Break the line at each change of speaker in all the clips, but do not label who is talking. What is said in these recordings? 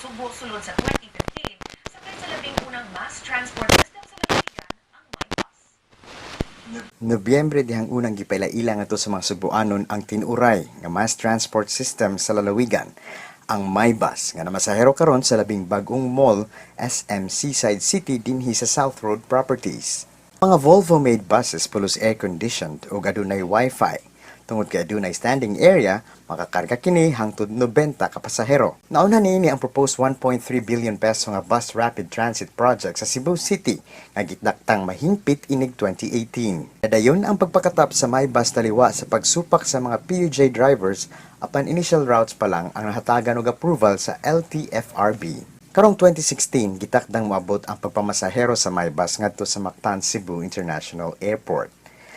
Sugbo sulod sa 2015 sakay sa labing unang mass transport system sa lalawigan, ang MyBus.
Nobyembre dihang unang gipaila-ila ngadto sa mga Sugboanon ang tinuray nga mass transport system sa lalawigan, ang MyBus nga namasahero karon sa labing bag-ong mall, SM Seaside City, dinhi sa South Road Properties. Mga Volvo-made buses, pulos air-conditioned ug adunay wifi. Tungod kay adunay standing area, makakarga kini hangtod 90 ka pasahero. Nauna niini ang proposed 1.3 billion peso nga bus rapid transit project sa Cebu City nga gitaktang mahingpit inig 2018. Nadayon ang pagpakatap sa MyBus taliwa sa pagsupak sa mga PUJ drivers, apan initial routes pa lang ang nahatagan og approval sa LTFRB. Karong 2016, gitakdang moabot ang pagpamasahero sa MyBus ngadto sa Mactan Cebu International Airport.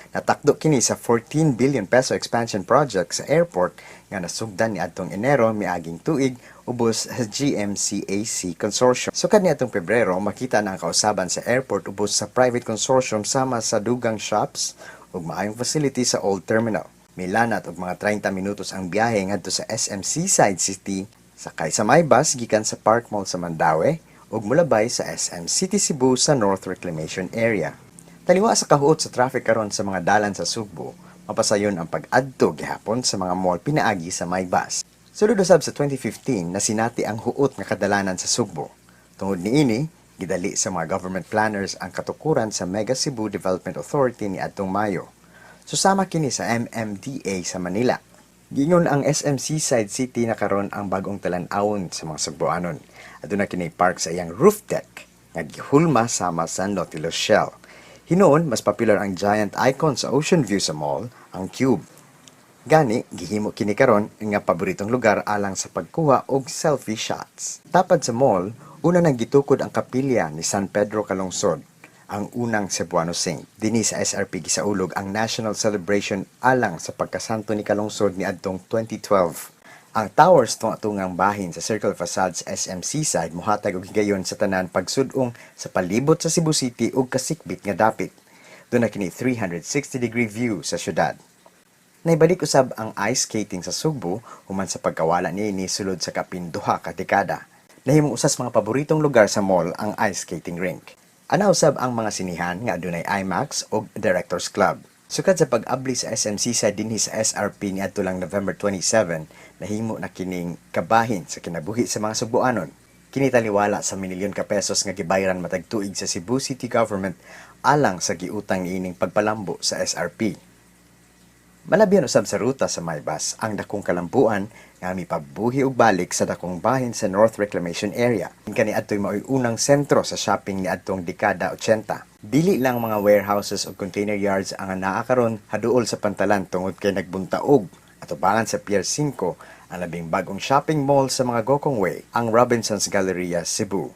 Natakdo kini sa 14 billion peso expansion project sa airport nga nasugdan ni adtong Enero miaging tuig ubos sa GMCAC Consortium. Sukad ni atong Pebrero, makita na ang kausaban sa airport ubos sa private consortium sama sa dugang shops ug maayong facility sa old terminal. Milanat og mga 30 minutos ang biyahe ngadto sa SM Seaside City sakay sa MyBus gikan sa Park Mall sa Mandaue ug mulabay sa SM City Cebu sa North Reclamation Area. Taliwa sa kahuot sa traffic karon sa mga dalan sa Sugbo, mapasayon ang pag-adto gihapon sa mga mall pinaagi sa MyBus. Sulod usab sa 2015, nasinati ang huot nga kadalanan sa Sugbo. Tungod niini, gidali sa mga government planners ang katukuran sa Mega Cebu Development Authority ni adtong Mayo. Susama kini sa MMDA sa Manila. Giingon ang SM Seaside City na karon ang bagong talan-awon sa mga Sugboanon. Aduna kini park sa iyang roof deck nga gihulma sama sa Nautilus Shell. Hinuon, mas popular ang giant icon sa ocean view sa mall, ang Cube. Gani, gihimo kini karon nga paboritong lugar alang sa pagkuha og selfie shots. Tapad sa mall, una nang gitukod ang kapilya ni San Pedro Calungsod, ang unang Cebuano saint. Dinhi sa SRP gisaulog ang national celebration alang sa pagkasanto ni Calungsod niadtong 2012. Ang towers tunga-tungang bahin sa Circle Facade sa SM Seaside mohatag og higayon sa tanan pagsud-ong sa palibot sa Cebu City ug kasikbit nga dapit. Duna kini 360-degree view sa syudad. Naibalik usab ang ice skating sa Sugbo human sa pagkawala niini sulod sa kapin 2 ka dekada. Nahimong usas mga paboritong lugar sa mall ang ice skating rink. Ana usab ang mga sinihan nga adunay IMAX ug Directors Club. Sukad sa pag-abli sa SM Seaside dinhi sa SRP niadto lang November 27, nahimo na kining kabahin sa kinabuhi sa mga Sugboanon. Kini taliwala sa milyon ka pesos nga gibayran matag tuig sa Cebu City Government alang sa giutang niining pagpalambo sa SRP. Malabihan usab sa ruta sa MyBus ang dakong kalambuan nga mipabuhi og balik sa dakong bahin sa North Reclamation Area. Kani adtoy maoy unang sentro sa shopping niadtong dekada 80. Dili lang mga warehouses ug container yards ang naa karon haduol sa pantalan tungod kay nagbuntaog atubangan sa Pier 5 ang labing bagong shopping mall sa mga Gokongwei, ang Robinsons Galleria Cebu.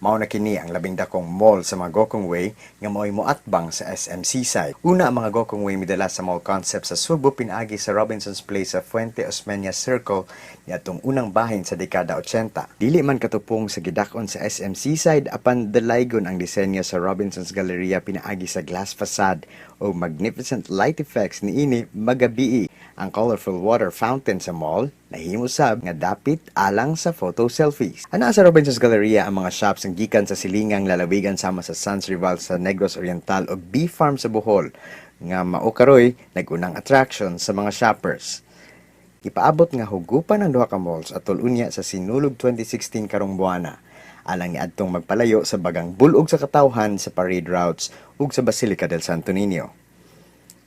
Mao na kini ang labing dakong mall sa mga Gokongwei nga mao'y moatbang sa SM Seaside. Una ang mga Gokongwei midala sa mall concept sa Sugbo pinaagi sa Robinsons Place sa Fuente Osmeña Circle niadtong unang bahin sa dekada 80. Dili man katupong sa gidak-on sa SM Seaside, apan dalaygon ang disenyo sa Robinsons Galleria pinaagi sa glass facade o magnificent light effects niini magabii. Ang colorful water fountain sa mall nahimo sab nga dapit alang sa photo selfies. Ana sa Robinsons Galleria ang mga shops ang gikan sa silingang lalawigan sama sa Sans Rival sa Negros Oriental ug Bee Farm sa Bohol nga mao karoy nag-unang attraction sa mga shoppers. Gipaabot nga hugupan ang duha ka malls atol unya sa Sinulog 2016 karong buwana alang niadtong magpalayo sa bagang bulog sa katawhan sa parade routes ug sa Basilica del Santo Niño.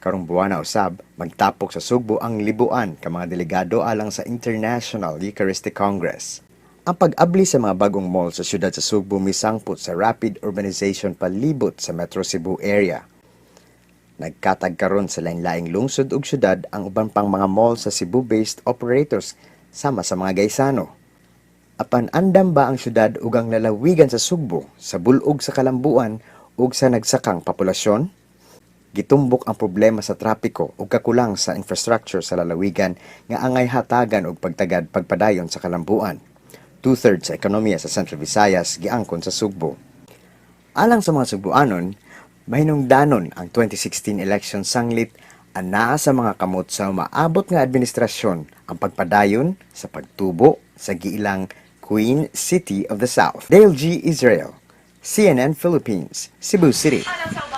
Karong buwana usab, magtapok sa Sugbo ang libuan ka mga delegado alang sa International Eucharistic Congress. Ang pag-abli sa mga bagong mall sa siyudad sa Sugbo misangpot sa rapid urbanization palibot sa Metro Cebu area. Nagkatag karon sa lain-laing lungsod ug syudad ang uban pang mga mall sa Cebu-based operators sama sa mga Gaisano. Apan andam ba ang syudad ug ang lalawigan sa Sugbo sa bulog sa kalambuan ug sa nagsakang populasyon? Gitumbok ang problema sa trapiko ug kakulang sa infrastructure sa lalawigan nga angay hatagan og pagtagad pagpadayon sa kalambuan. Two-thirds sa ekonomiya sa Central Visayas giangkon sa Sugbo. Alang sa mga Sugboanon, mahinungdanon ang 2016 election sanglit anaa sa mga kamot sa umaabot nga administrasyon ang pagpadayon sa pagtubo sa giilang Queen City of the South. Dale G. Israel, CNN Philippines, Cebu City.
Alang sa